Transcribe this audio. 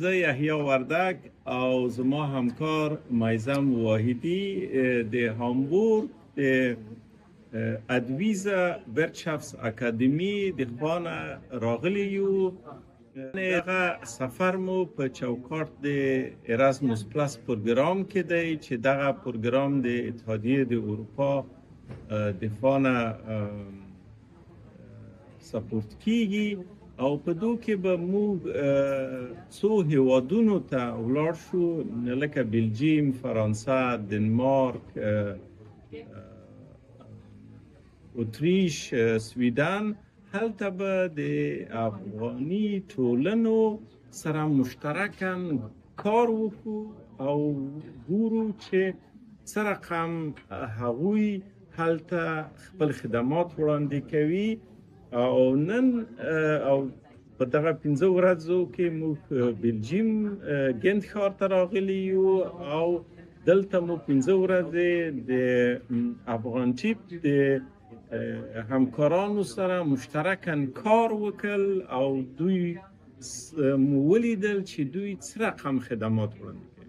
زه یحیی وردک او زما همکار میثم واحدی د هامبورګ د ادویزا ورچافس اکادمی د خوانه راغلی یو. دغه سفر مو په چوکاټ د اراسموس پلس پروګرام کې دی چې دغه پروګرام د اتحادیې د اروپا د خوانه سپورت کیږي او په دو کې به موږ څو هیوادونو ته ولاړ شو، لکه بلجیم، فرانسه، دنمارک، اتریش، سویدن. هلته به د افغاني ټولنو سره مشترکاً کار وکړو او ګورو چې څه رقم هغوی هلته خپل خدمات وړاندې کوي. او نن او په دغه 5 ورځو کې موږ بلجیم ګند ښار ته راغلي یو او دلته مو 5 ورځې د افغان ټیپ د همکارانو سره مشترکاً کار وکړ او دوی مو ولیدل چې دوی څه رقم خدمات وړاندې کوي.